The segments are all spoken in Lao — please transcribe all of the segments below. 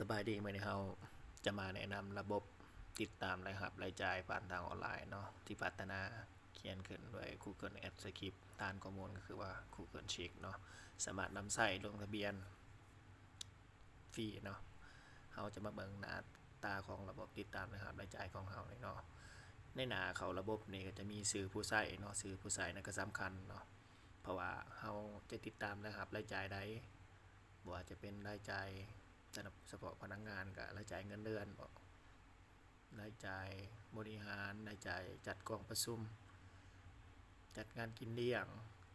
ສະບາຍດີ, ມື້ນີ້ເຮົາຈະມາແນະນຳລະບົບຕິດຕາມລາຍຮັບລາຍຈ່າຍຜ່ານທາງອອນລາຍເນາະ ທີ່ພັດທະນາຂຽນຂຶ້ນດ້ວຍ Google Ads Script ຖານຂໍ້ມູນກໍຄືວ່າ Google Sheets ເນາະ, ສາມາດນຳໃຊ້ລົງທະບຽນຟຣີເນາະ. ເຮົາຈະມາເບິ່ງໜ້າຕາຂອງລະບົບຕິດຕາມລາຍຮັບລາຍຈ່າຍຂອງເຮົານີ້ເນາະ. ໃນໜ້າເຂົ້າລະບົບນີ້ກໍຈະມີຊື່ຜູ້ໃຊ້ເນາະ, ຊື່ຜູ້ໃຊ້ນັ້ນກໍສຳຄັນເນາະ ເພາະວ່າເຮົາຈະຕິດຕາມລາຍຮັບລາຍຈ່າຍໃດ ບໍ່ວ່າຈະເປັນລາຍຈ່າຍສຳລັບສະເພາະພະນັກງານ ກະລາຍຈ່າຍເງິນເດືອນບໍ, ລາຍຈ່າຍບໍລິຫານ, ລາຍຈ່າຍຈັດກອງປະຊຸມ, ຈັດງານກິນລ້ຽງ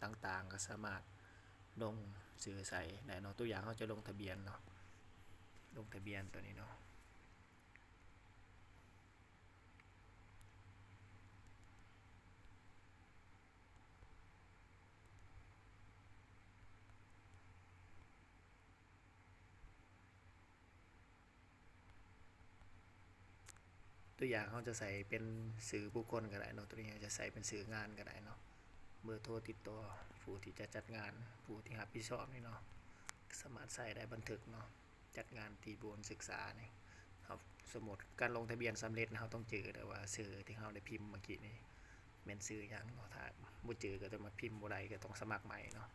ຕ່າງໆ ກະສາມາດລົງຊື່ໃສ່ໄດ້ເນາະ. ຕົວຢ່າງເຮົາຈະລົງທະບຽນເນາະ, ລົງທະບຽນຕົວນີ້ເນາະ. ຕົວຢ່າງເຮົາຈະໃສ່ເປັນຊື່ບຸກຄົນກໍໄດ້ເນາະ, ຕົວນີ້ເຮົາຈະໃສ່ເປັນຊື່ງານກໍໄດ້ເນາະ. ເບີໂທຕິດຕໍ່ຜູ້ທີ່ຈະຈັດງານ, ຜູ້ທີ່ຮັບຜິດຊອບນີ້ເນາະ, ສາມາດໃສ່ໄດ້ບັນທຶກເນາະ. ຈັດງານທີ່ບຸນສຶກສານີ້ ເຮົາ ສົມມຸດການລົງທະບຽນສຳເລັດ ເຮົາຕ້ອງຈື່ເດີວ່າຊື່ທີ່ເຮົາໄດ້ພິມເມື່ອກີ້ນີ້ແມ່ນຊື່ຫຍັງເນາະ. ຖ້າບໍ່ຈື່ກໍຈະມາພິມບໍ່ໄດ້, ກໍຕ້ອງສະໝັກໃໝ່ເນາະ.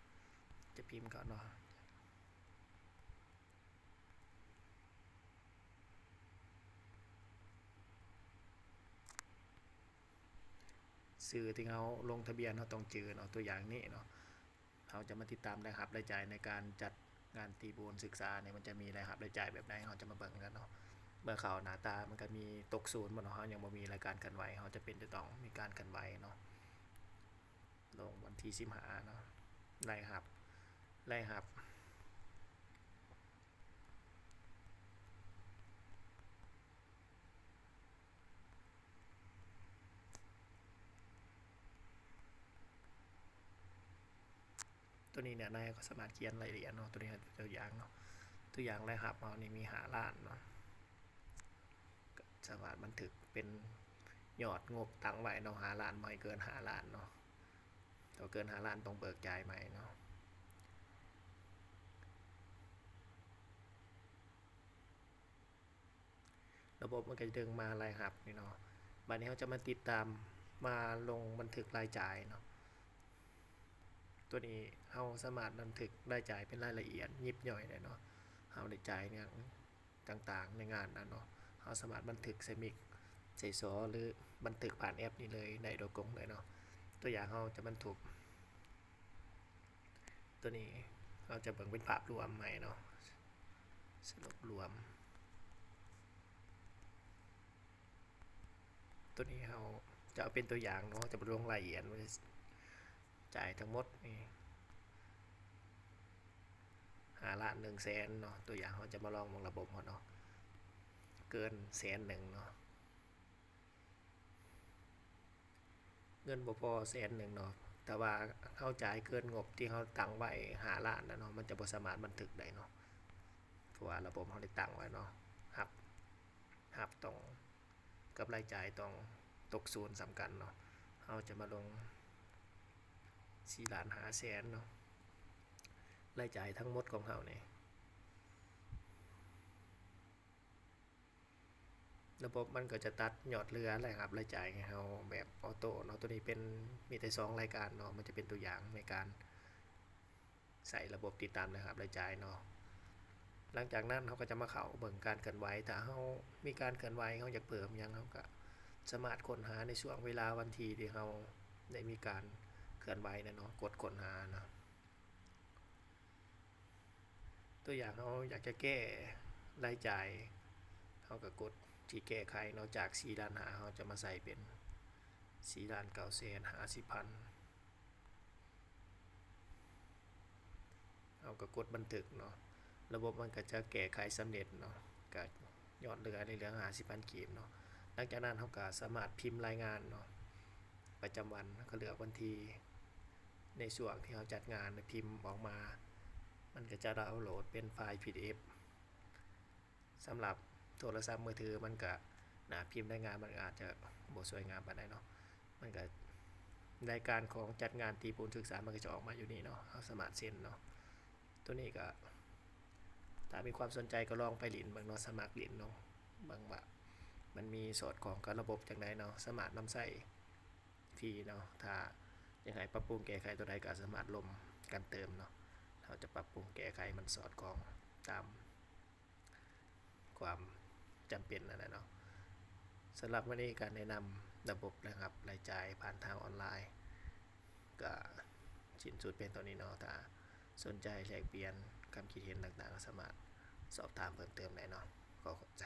ຈະພິມເຂົ້າເນາະ, ຊື່ທີ່ເຮົາລົງທະບຽນເຮົາຕ້ອງຈື່ເນາະ. ຕົວຢ່າງນີ້ເນາະ, ເຮົາຈະມາຕິດຕາມລາຍຮັບລາຍຈ່າຍໃນການຈັດງານທີ່ບຸນສຶກສານີ້ ມັນຈະມີລາຍຮັບລາຍຈ່າຍແບບໃດ ເຮົາຈະມາເບິ່ງກັນເນາະ. ເມື່ອເຂົ້າໜ້າຕາ ມັນກະມີຕົກສູນບໍ່ເນາະ, ເຮົາຍັງບໍ່ມີລາຍການເຄື່ອນໄຫວ, ເຮົາຈຳເປັນຈະຕ້ອງມີການເຄື່ອນໄຫວເນາະ. ລົງວັນທີສິບຫ້າເນາະ, ລາຍຮັບ ລາຍຮັບ ຕົວນີ້ເນຍ ນາຍກໍສາມາດຂຽນລາຍລະອຽດເນາະ, ຕົວນີ້ຕົວຢ່າງເນາະ, ຕົວຢ່າງລາຍຮັບເຮົານີ້ມີຫ້າລ້ານເນາະ, ກໍສາມາດບັນທຶກເປັນຍອດງົບຕັ້ງໄວ້ເນາະ, ຫ້າລ້ານ ບໍ່ໃຫ້ເກີນຫ້າລ້ານເນາະ, ຖ້າເກີນຫ້າລ້ານຕ້ອງເບີກຈ່າຍໃໝ່ເນາະ. ລະບົບມັນກໍຈະດຶງມາລາຍຮັບນີ້ເນາະ. ບາດນີ້ເຮົາຈະມາຕິດຕາມ ມາລົງບັນທຶກລາຍຈ່າຍເນາະ. ຕົວນີ້ເຮົາສາມາດບັນທຶກລາຍຈ່າຍເປັນລາຍລະອຽດຍິບຍ່ອຍໄດ້ເນາະ, ເຮົາໄດ້ຈ່າຍຫຍັງຕ່າງໆໃນງານນັ້ນເນາະ. ເຮົາສາມາດບັນທຶກໃສ່ມິກ ໃສ່ຊໍ ຫຼື ບັນທຶກຜ່ານແອັບນີ້ເລີຍໄດ້ໂດຍກົງເລີຍເນາະ. ຕົວຢ່າງເຮົາຈະບັນທຶກ ຕົວນີ້ເຮົາຈະເບິ່ງເປັນພາບລວມໃໝ່ເນາະ, ສະຫຼຸບລວມ. ຕົວນີ້ເຮົາຈະເອົາເປັນຕົວຢ່າງເນາະ, ຈະບໍ່ລົງລາຍລະອຽດວ່າຈ່າຍທັງໝົດນີ້ຫ້າລ້ານໜຶ່ງແສນເນາະ. ຕົວຢ່າງເຮົາຈະມາລອງເບິ່ງລະບົບເຮົາເນາະ, ເກີນແສນໜຶ່ງເນາະ. ເງິນບໍ່ພໍແສນໜຶ່ງເນາະ, ແຕ່ວ່າເຮົາຈ່າຍເກີນງົບທີ່ເຮົາຕັ້ງໄວ້ຫ້າລ້ານນະເນາະ, ມັນຈະບໍ່ສາມາດບັນທຶກໄດ້ເນາະ, ເພາະວ່າລະບົບເຮົາໄດ້ຕັ້ງໄວ້ເນາະ, ຮັບ ຮັບຕ້ອງ ກັບລາຍຈ່າຍຕ້ອງຕົກສູນສ່ຳກັນເນາະ. ເຮົາຈະມາລົງສີ່ລ້ານຫ້າແສນເນາະ, ລາຍຈ່າຍທັງໝົດຂອງເຮົານີ້ ລະບົບມັນກໍຈະຕັດຍອດເຫຼືອລາຍຮັບລາຍຈ່າຍໃຫ້ເຮົາແບບອອໂຕ້ເນາະ. ຕົວນີ້ເປັນ ມີແຕ່ສອງລາຍການເນາະ, ມັນຈະເປັນຕົວຢ່າງໃນການໃຊ້ລະບົບຕິດຕາມລາຍຮັບລາຍຈ່າຍເນາະ. ຫຼັງຈາກນັ້ນເຮົາກໍຈະມາເຂົ້າເບິ່ງການເຄື່ອນໄຫວ, ຖ້າເຮົາມີການເຄື່ອນໄຫວ ເຮົາຢາກເພີ່ມຫຍັງ ເຮົາກໍສາມາດຄົ້ນຫາໃນຊ່ວງເວລາວັນທີທີ່ເຮົາໄດ້ມີການເຄື່ອນໄຫວນັ້ນເນາະ, ກົດຄົ້ນຫາເນາະ. ຕົວຢ່າງເຮົາຢາກຈະແກ້ລາຍຈ່າຍ ເຮົາກໍກົດທີ່ແກ້ໄຂເນາະ, ຈາກສີ່ລ້ານຫ້າ ເຮົາຈະມາໃສ່ເປັນສີ່ລ້ານເກົ້າແສນຫ້າສິບພັນ, ເຮົາກໍກົດບັນທຶກເນາະ, ລະບົບມັນກໍຈະແກ້ໄຂສຳເລັດເນາະ, ກໍ ຍອດເຫຼືອໃນເລື່ອງຫ້າສິບພັນກີບເນາະ. ຫຼັງຈາກນັ້ນເຮົາກໍສາມາດພິມລາຍງານເນາະ ປະຈຳວັນ, ເຮົາກໍເລືອກວັນທີໃນຊ່ວງທີ່ເຮົາຈັດງານ ພິມອອກມາ ມັນກໍຈະດາວໂຫຼດເປັນໄຟລ໌ ພີດີເອັຟ. ສຳລັບໂທລະສັບມືຖື ມັນກໍໜ້າພິມລາຍງານມັນອາດຈະບໍ່ສວຍງາມປານໃດເນາະ. ມັນກໍ ລາຍການຂອງຈັດງານຕີປູນສຶກສາ ມັນກໍຈະອອກມາຢູ່ນີ້ເນາະ, ເຮົາສາມາດເຊັນເນາະ. ຕົວນີ້ກໍ ຕາ ຖ້າມີຄວາມສົນໃຈກໍລອງໄປຫຼິ້ນເບິ່ງເນາະ, ສະໝັກຫຼິ້ນເນາະ, ເບິ່ງວ່າມັນມີສອດຄ່ອງກັບລະບົບຈັ່ງໃດເນາະ, ສາມາດນຳໃຊ້ຟຣີເນາະ. ຖ້າຢາກໃຫ້ປັບປຸງແກ້ໄຂຕົວໃດກໍສາມາດລົມກັນເຕີມເນາະ, ເຮົາຈະປັບປຸງແກ້ໄຂໃຫ້ມັນສອດຄ່ອງຕາມຄວາມຈຳເປັນນັ້ນແຫຼະເນາະ. ສຳລັບມື້ນີ້ການແນະນຳລະບົບລາຍຮັບລາຍຈ່າຍຜ່ານທາງອອນລາຍ ກະສິ້ນສຸດພຽງເທົ່ານີ້ເນາະ. ຖ້າສົນໃຈແລກປ່ຽນຄຳຄິດເຫັນຕ່າງໆ ສາມາດສອບຖາມເພີ່ມເຕີມໄດ້ເນາະ. ຂໍຂອບໃຈ.